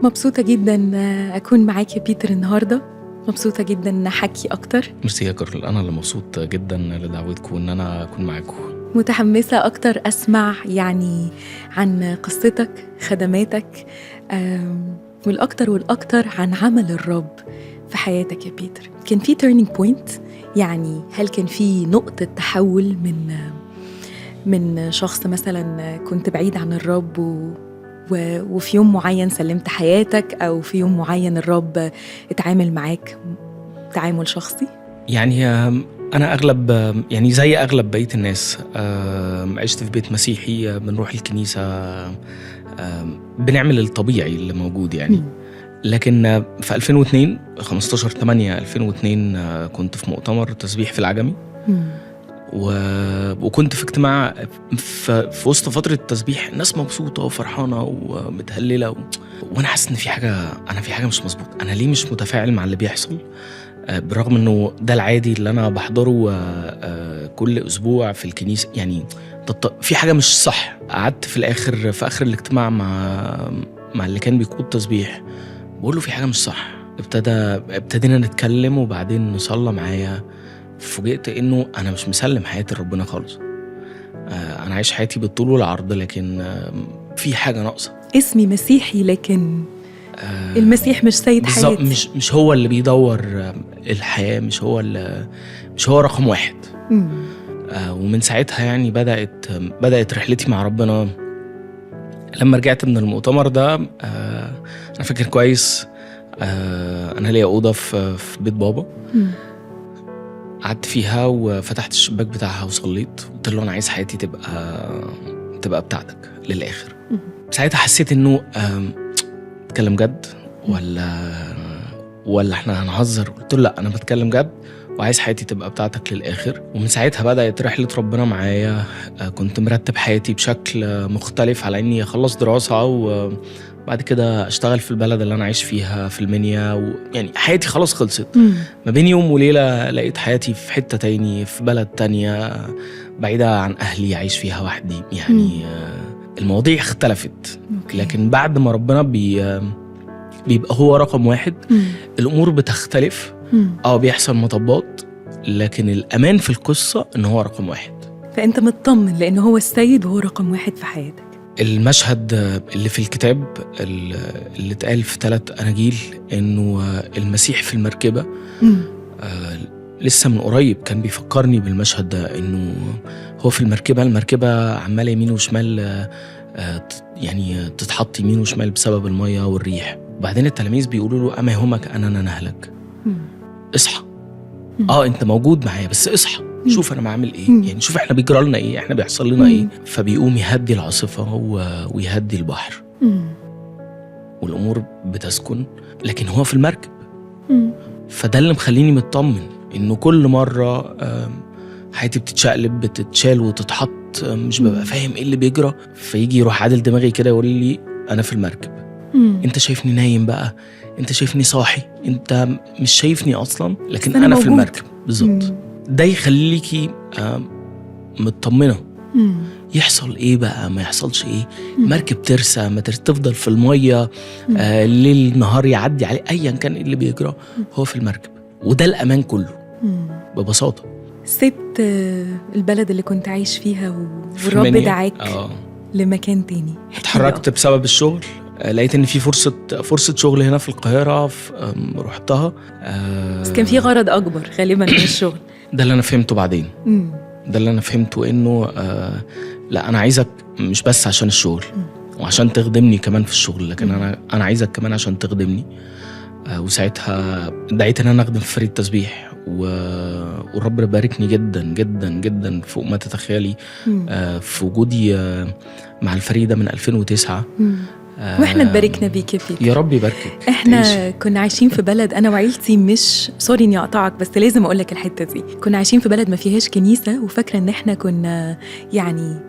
مبسوطة جدا أكون معاك يا بيتر النهاردة، مبسوطة جدا إن أحكي أكتر. ميرسي يا كارل، أنا اللي مبسوط جدا لدعوتكم وإن أنا أكون معاكم. متحمسة أكتر أسمع يعني عن قصتك، خدماتك، والأكتر والأكتر عن عمل الرب في حياتك يا بيتر. كان في turning point؟ يعني هل كان في نقطة تحول من شخص مثلا كنت بعيد عن الرب وفي يوم معين سلمت حياتك، أو في يوم معين الرب اتعامل معاك تعامل شخصي؟ يعني أنا أغلب، يعني زي أغلب بقية الناس، عشت في بيت مسيحي، بنروح الكنيسة، بنعمل الطبيعي اللي موجود يعني. لكن في 2002 15/8/2002 كنت في مؤتمر تسبيح في العجمي، وكنت في اجتماع في وسط فترة التسبيح، الناس مبسوطة وفرحانة ومتهللة، وأنا حاسس إن في حاجة، أنا في حاجة مش مظبوط، أنا ليه مش متفاعل مع اللي بيحصل؟ بالرغم إنه ده العادي اللي أنا بحضره كل أسبوع في الكنيسة، يعني في حاجة مش صح. قعدت في الآخر، في آخر الاجتماع مع اللي كان بيقود تسبيح، بقول له في حاجة مش صح. ابتدينا نتكلم وبعدين صلى معايا. فوجئت إنه أنا مش مسلم حياتي لربنا خالص، أنا عايش حياتي بالطول والعرض، لكن في حاجة ناقصة. اسمي مسيحي لكن المسيح مش سيد حياتي. مش هو اللي بيدور الحياة، مش هو رقم واحد. ومن ساعتها يعني بدأت رحلتي مع ربنا. لما رجعت من المؤتمر ده، أنا فاكر كويس، أنا ليا أوضة في بيت بابا، قعدت فيها وفتحت الشباك بتاعها وصليت، قلت له أنا عايز حياتي تبقى بتاعتك للآخر. ساعتها حسيت إنه بتكلم جد ولا إحنا هنهزر؟ قلت له لا، أنا بتكلم جد وعايز حياتي تبقى بتاعتك للآخر. ومن ساعتها بدأت رحلة ربنا معايا. كنت مرتب حياتي بشكل مختلف على إني أخلص دراسة وبعد كده أشتغل في البلد اللي أنا عايش فيها في المنيا، يعني حياتي خلاص خلصت. ما بين يوم وليلة لقيت حياتي في حتة تاني، في بلد تانية بعيدة عن أهلي، عايش فيها وحدي. يعني المواضيع اختلفت. لكن بعد ما ربنا بيبقى هو رقم واحد، الأمور بتختلف. بيحصل مطبات، لكن الأمان في القصة إن هو رقم واحد. فأنت مطمن لأنه هو السيد وهو رقم واحد في حياتك. المشهد اللي في الكتاب اللي اتقال في 3 أناجيل إنه المسيح في المركبة، لسه من قريب كان بيفكرني بالمشهد ده، إنه هو في المركبة، المركبة عمالة يمين وشمال، يعني تتحط يمين وشمال بسبب المية والريح. وبعدين التلاميذ بيقولوا له أما يهمك أننا نهلك، اصحى. انت موجود معايا بس اصحى، شوف انا بعمل ايه، يعني شوف احنا بيجرى لنا ايه، احنا بيحصل لنا ايه. فبيقوم يهدي العاصفة ويهدي البحر، والامور بتسكن، لكن هو في المركب. فده اللي مخليني مطمن انه كل مرة حياتي بتتشقلب، بتتشال وتتحط، مش ببقى فاهم ايه اللي بيجرى. فيجي يروح عادل دماغي كده يقول لي انا في المركب، انت شايفني نايم بقى، انت شايفني صاحي، انت مش شايفني اصلا، لكن انا في المركب بالظبط. ده يخليكي مطمنه. يحصل ايه بقى، ما يحصلش ايه، مركب ترسى، ما تفضل في الميه، الليل نهار يعدي عليه، ايا كان اللي بيجرى هو في المركب. وده الامان كله ببساطه. سبت البلد اللي كنت عايش فيها والرب دعاك لمكان تاني. اتحركت بسبب الشغل، لقيت ان في فرصه شغل هنا في القاهره، رحتها. بس كان في غرض اكبر غالبا من الشغل. ده اللي انا فهمته بعدين. ده اللي انا فهمته انه لا، انا عايزك مش بس عشان الشغل وعشان تخدمني كمان في الشغل، لكن انا عايزك كمان عشان تخدمني. وساعتها دعيت ان انا اخدم في فريق التسبيح، والرب باركني جدا جدا جدا فوق ما تتخيلي في وجودي مع الفريق ده من 2009. واحنا اتباركنا بيك يا بيتر. يا رب يباركك. احنا كنا عايشين في بلد، انا وعيلتي، مش sorry اني اقطعك بس لازم اقول لك الحته دي، كنا عايشين في بلد ما فيهاش كنيسه، وفاكره ان احنا كنا يعني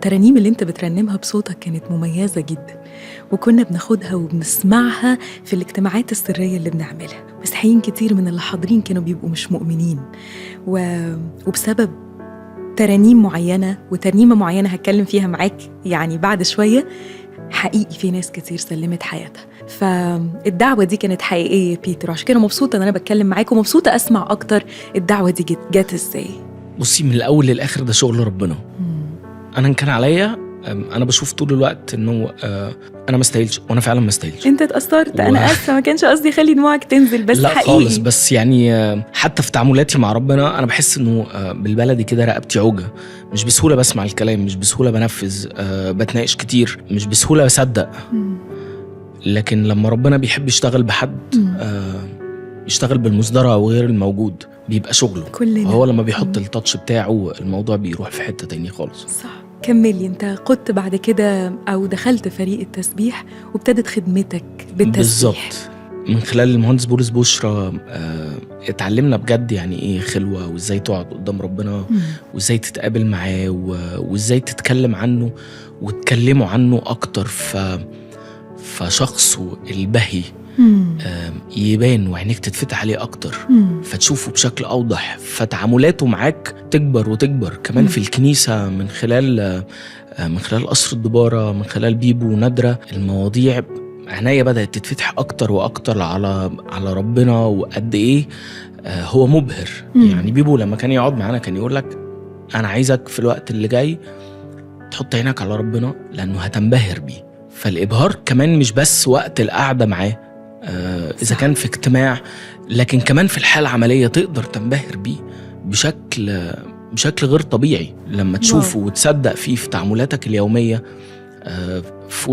ترانيم اللي انت بترنمها بصوتك كانت مميزه جدا، وكنا بناخدها وبنسمعها في الاجتماعات السريه اللي بنعملها. مسيحيين كتير من اللي حاضرين كانوا بيبقوا مش مؤمنين، وبسبب ترانيم معينة وترنيمة معينة هتكلم فيها معاك يعني بعد شوية، حقيقي في ناس كتير سلمت حياتها. فالدعوة دي كانت حقيقية بيتر، عشان كده مبسوطة ان انا بتكلم معاك ومبسوطة اسمع اكتر الدعوة دي جت ازاي. بصي، من الاول للاخر ده شغل ربنا. انا ان كان عليا، انا بشوف طول الوقت انه انا ما استاهلش، وانا فعلا ما استاهلش. انت اتاثرت انا اسفه، ما كانش قصدي اخلي دموعك تنزل، بس لا حقيقي خالص. بس يعني حتى في تعاملاتي مع ربنا انا بحس انه بالبلدي كده رقبتي عوجه، مش بسهولة بسمع الكلام، مش بسهولة بنفذ، بتناقش كتير، مش بسهولة بصدق. لكن لما ربنا بيحب يشتغل بحد، يشتغل بالمصدره وغير الموجود، بيبقى شغله كلنا. هو لما بيحط التاتش بتاعه الموضوع بيروح في حتة تاني خالص. صح. كملي، انت قدت بعد كده او دخلت فريق التسبيح وابتدت خدمتك بالتسبيح. بالظبط. من خلال المهندس بولس بشرى اتعلمنا بجد يعني ايه خلوه، وازاي تقعد قدام ربنا، وازاي تتقابل معاه، وازاي تتكلم عنه وتكلموا عنه اكتر. فشخصه البهي يبان وعينيك تتفتح عليه اكتر، فتشوفه بشكل اوضح، فتعاملاته معاك تكبر وتكبر. كمان في الكنيسة من خلال قصر الدباره، من خلال بيبو ونادرة، المواضيع عينيا بدات تتفتح اكتر واكتر على ربنا، وقد ايه هو مبهر. يعني بيبو لما كان يقعد معانا كان يقول لك انا عايزك في الوقت اللي جاي تحط عينك على ربنا لانه هتنبهر بيه. فالابهار كمان مش بس وقت القعدة معاه، إذا كان في اجتماع، لكن كمان في الحالة العملية تقدر تنبهر بيه بشكل غير طبيعي لما تشوفه وتصدق فيه في تعاملاتك اليومية، في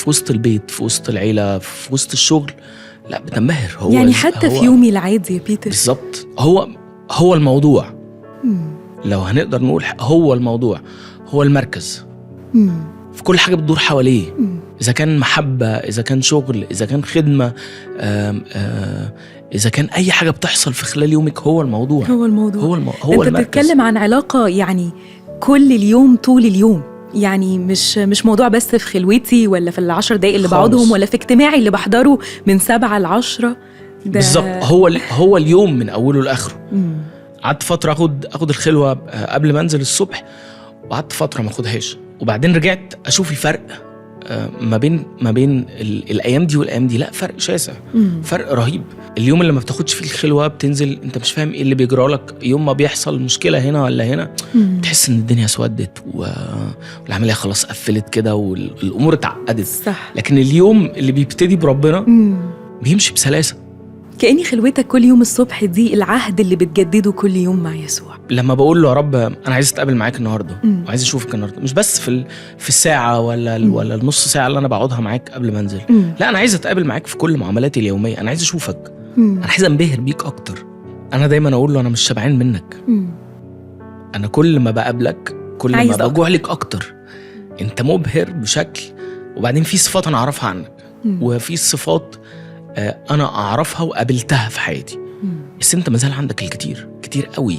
وسط البيت، في وسط العيلة، في وسط الشغل. لا بتنبهر. هو يعني حتى في يومي العادي يا بيتر. بالظبط. هو الموضوع. لو هنقدر نقول هو الموضوع، هو المركز. في كل حاجة بتدور حواليه. إذا كان محبة، إذا كان شغل، إذا كان خدمة، إذا كان أي حاجة بتحصل في خلال يومك، هو الموضوع. هو الموضوع. هو أنت المركز. بتتكلم عن علاقة يعني كل اليوم طول اليوم، يعني مش موضوع بس في خلوتي ولا في 10 دقايق اللي بقعدهم، ولا في اجتماعي اللي بحضره من 7 ل10. بالظبط. هو اليوم من أوله لآخره. قعدت فترة أخد الخلوة قبل ما أنزل الصبح، وقعدت فترة ما أخدهاش، وبعدين رجعت أشوف الفرق ما بين الايام دي والايام دي. لا فرق شاسع، فرق رهيب. اليوم اللي ما بتاخدش فيه الخلوة بتنزل انت مش فاهم ايه اللي بيجرى لك. يوم ما بيحصل مشكلة هنا ولا هنا تحس ان الدنيا سودت والعملية خلاص قفلت كده والامور اتعقدت. صح. لكن اليوم اللي بيبتدي بربنا بيمشي بسلاسة. كأني خلوتك كل يوم الصبح دي العهد اللي بتجدده كل يوم مع يسوع. لما بقول له يا رب انا عايز اتقابل معاك النهارده وعايز اشوفك النهارده، مش بس في الساعة ولا النص ساعة اللي انا بقعدها معاك قبل ما انزل، لا انا عايز اتقابل معاك في كل معاملاتي اليومية. انا عايز اشوفك، انا عايز انبهر بيك اكتر. انا دايما اقول له انا مش شبعان منك، انا كل ما بقابلك كل ما بجوع لك اكتر. انت مبهر بشكل. وبعدين في صفات انا اعرفها عنك، وفي صفات أنا أعرفها وقابلتها في حياتي، بس أنت مازال عندك الكتير كتير قوي،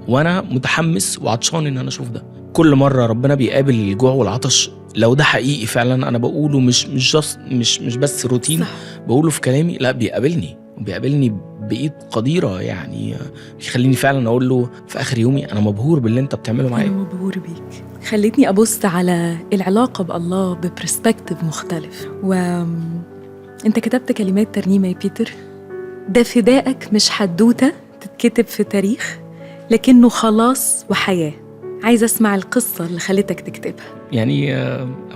وأنا متحمس وعطشان إن أنا أشوف ده. كل مرة ربنا بيقابل الجوع والعطش، لو ده حقيقي فعلا أنا بقوله، مش مش مش بس روتين. صح. بقوله في كلامي، لا بيقابلني، وبيقابلني بإيد قديرة، يعني بيخليني فعلا أقول له في آخر يومي أنا مبهور باللي أنت بتعمله معايا. أنا مبهور بيك. خلتني أبص على العلاقة بالله ب perspective مختلف. أنت كتبت كلمات ترنيمة يا بيتر، ده فدائك مش حدوتة تتكتب في تاريخ، لكنه خلاص وحياة. عايزة أسمع القصة اللي خلتك تكتبها. يعني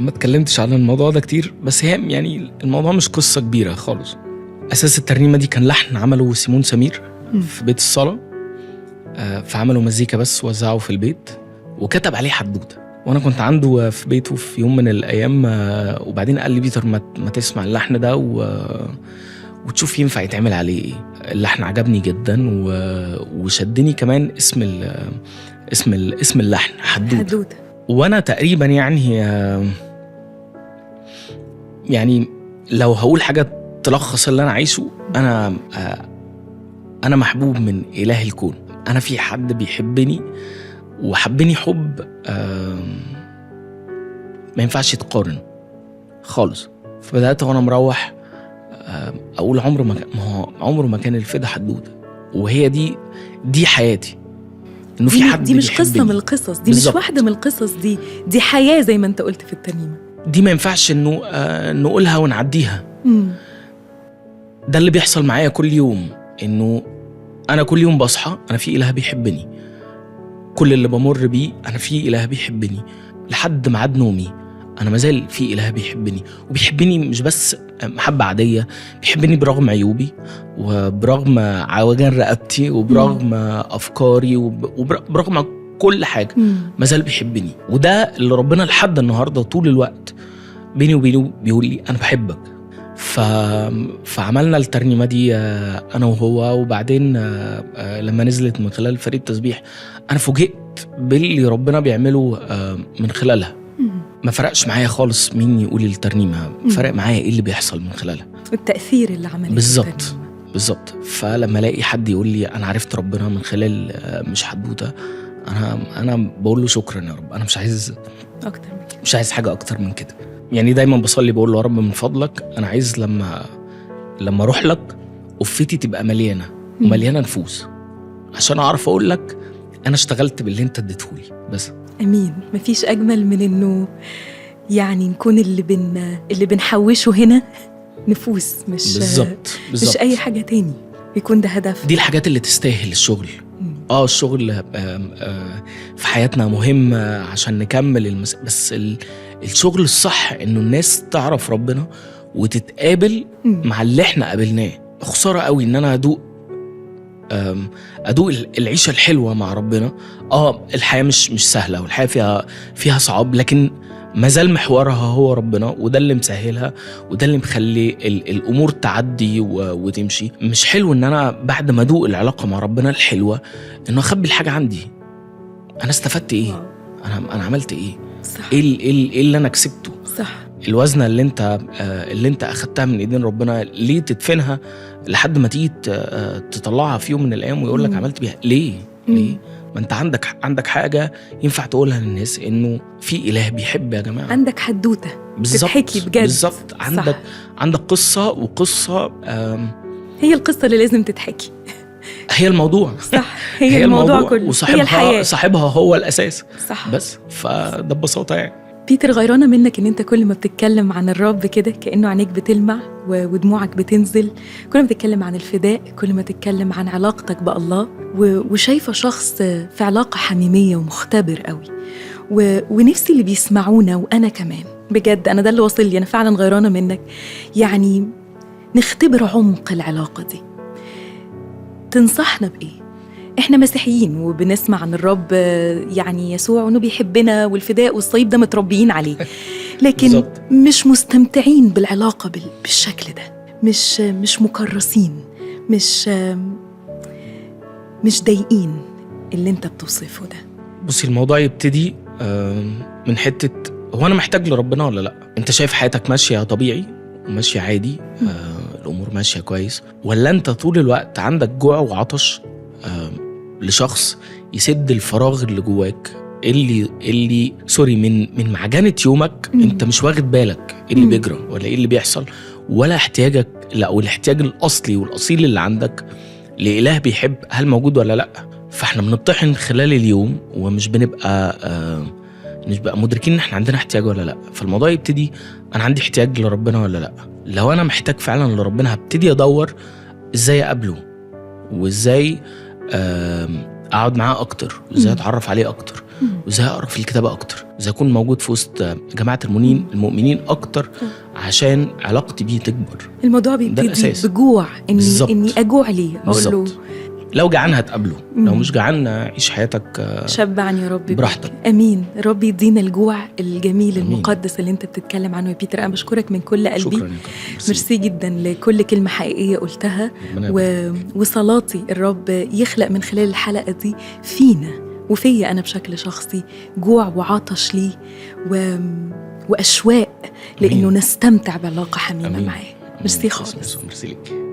ما اتكلمتش عن الموضوع ده كتير، بس هي يعني الموضوع مش قصة كبيرة خالص. أساس الترنيمة دي كان لحن عمله سيمون سمير في بيت الصلاة، فعملوا مزيكا بس وزعه في البيت وكتب عليه حدوتة. وانا كنت عنده في بيته في يوم من الايام، وبعدين قال لي بيتر ما تسمع اللحن ده وتشوف ينفع يتعمل عليه ايه. اللحن عجبني جدا وشدني كمان اسم اللحن حدوتة. وانا تقريبا يعني لو هقول حاجة تلخص اللي انا عايشه، انا محبوب من اله الكون. انا في حد بيحبني وحبني حب ما ينفعش يتقارن خالص. فبدأت وانا مروح اقول عمره ما كان الفدا حدوتة، وهي دي حياتي. انه في حد دي مش قصة من القصص دي، بالزبط. مش واحدة من القصص دي، دي حياة زي ما انت قلت في الترنيمة دي، ما ينفعش انه نقولها ونعديها. ده اللي بيحصل معايا كل يوم، انه انا كل يوم بصحى انا في اله بيحبني، كل اللي بمر بيه انا في اله بيحبني، لحد ميعاد نومي انا مازال في اله بيحبني، وبيحبني مش بس محبة عادية، بيحبني برغم عيوبي وبرغم عوجان رقبتي وبرغم افكاري وبرغم كل حاجة، مازال بيحبني. وده اللي ربنا لحد النهاردة طول الوقت بيني وبينه بيقول لي انا بحبك. فعملنا الترنيمة دي أنا وهو، وبعدين لما نزلت من خلال فريق التسبيح أنا فوجئت باللي ربنا بيعمله من خلالها. ما فرقش معايا خالص مين يقول الترنيمة، فرق معايا إيه اللي بيحصل من خلالها، التأثير اللي عمله. بالظبط بالظبط. فلما الاقي حد يقول لي أنا عرفت ربنا من خلال مش حدوتة، أنا بقول له شكرا يا رب، أنا مش عايز أكتر من كده، مش عايز حاجة أكتر من كده. يعني دايما بصلي بقول له يا رب من فضلك أنا عايز لما أروح لك قفتي تبقى مليانة ومليانة نفوس، عشان أعرف أقول لك أنا اشتغلت باللي أنت اديتهولي بس. أمين. مفيش أجمل من إنه يعني نكون اللي بنحوشه هنا نفوس، مش بالظبط. مش أي حاجة تاني، يكون ده هدف. دي الحاجات اللي تستاهل الشغل. الشغل في حياتنا مهم عشان نكمل بس الشغل الصح انه الناس تعرف ربنا وتتقابل مع اللي احنا قابلناه. خسارة قوي ان انا ادوق العيشة الحلوة مع ربنا. الحياة مش سهلة، والحياة فيها صعاب، لكن مازال محورها هو ربنا، وده اللي مسهلها وده اللي مخلي الأمور تعدي وتمشي. مش حلو إن أنا بعد ما أدوق العلاقة مع ربنا الحلوة إنه أخبي الحاجة عندي. أنا استفدت إيه؟ أنا عملت إيه؟ صح. إيه اللي أنا كسبته؟ صح. الوزنة اللي أنت أخدتها من إيدين ربنا ليه تدفنها لحد ما تيجي تطلعها في يوم من الأيام ويقول لك عملت بيها ليه؟ ليه؟ ما انت عندك حاجة ينفع تقولها للناس انه في اله بيحب يا جماعة. عندك حدوتة تتحكي بجد. بالظبط. عندك قصة، وقصة هي القصة اللي لازم تتحكي، هي الموضوع. صح، هي الموضوع كله، وصاحبها هي الحياة، صاحبها هو الأساس. صح. بس فده ببساطة يعني. بيتر، غيرانة منك ان انت كل ما بتتكلم عن الرب كده كأنه عينيك بتلمع ودموعك بتنزل، كل ما بتتكلم عن الفداء، كل ما تتكلم عن علاقتك بالله، وشايفة شخص في علاقة حميمية ومختبر قوي، ونفسي اللي بيسمعونا وأنا كمان بجد، أنا ده اللي وصل لي، أنا فعلا غيرانة منك، يعني نختبر عمق العلاقة دي. تنصحنا بإيه؟ إحنا مسيحيين وبنسمع عن الرب يعني يسوع وإنه بيحبنا والفداء والصليب ده متربيين عليه، لكن مش مستمتعين بالعلاقة بالشكل ده، مش مكرسين، مش ضايقين اللي انت بتوصفه ده. بصي، الموضوع يبتدي من حتة هو أنا محتاج لربنا ولا لأ؟ أنت شايف حياتك ماشية طبيعي وماشية عادي، الأمور ماشية كويس، ولا أنت طول الوقت عندك جوع وعطش لشخص يسد الفراغ اللي جواك، اللي سوري من معجنة يومك. انت مش واخد بالك ايه اللي بيجرى ولا ايه اللي بيحصل، ولا احتياجك، لا، والاحتياج الاصلي والاصيل اللي عندك لإله بيحب هل موجود ولا لا. فاحنا بنطحن خلال اليوم ومش بنبقى مش بقى مدركين ان احنا عندنا احتياج ولا لا. فالموضوع يبتدي انا عندي احتياج لربنا ولا لا. لو انا محتاج فعلا لربنا هبتدي ادور ازاي اقابله، وازاي اقعد معاه اكتر، وازاي اتعرف عليه اكتر، وازاي اقرا في الكتابة اكتر، وازاي اكون موجود في وسط جماعة المؤمنين اكتر عشان علاقتي بيه تكبر. الموضوع بيبتدي بجوع، اني اجوع ليه، اقول له لو جعان هتقابله، لو مش جعان عيش حياتك شبعني يا رب براحتك. امين. رب يدينا الجوع الجميل. أمين. المقدس اللي انت بتتكلم عنه يا بيتر. انا بشكرك من كل قلبي. شكرا. ميرسي جدا لكل كلمة حقيقية قلتها، وصلاتي الرب يخلق من خلال الحلقة دي فينا وفيا انا بشكل شخصي جوع وعطش ليه واشواق لانه نستمتع بعلاقة حميمه معاه. ميرسي خالص. ميرسي لك.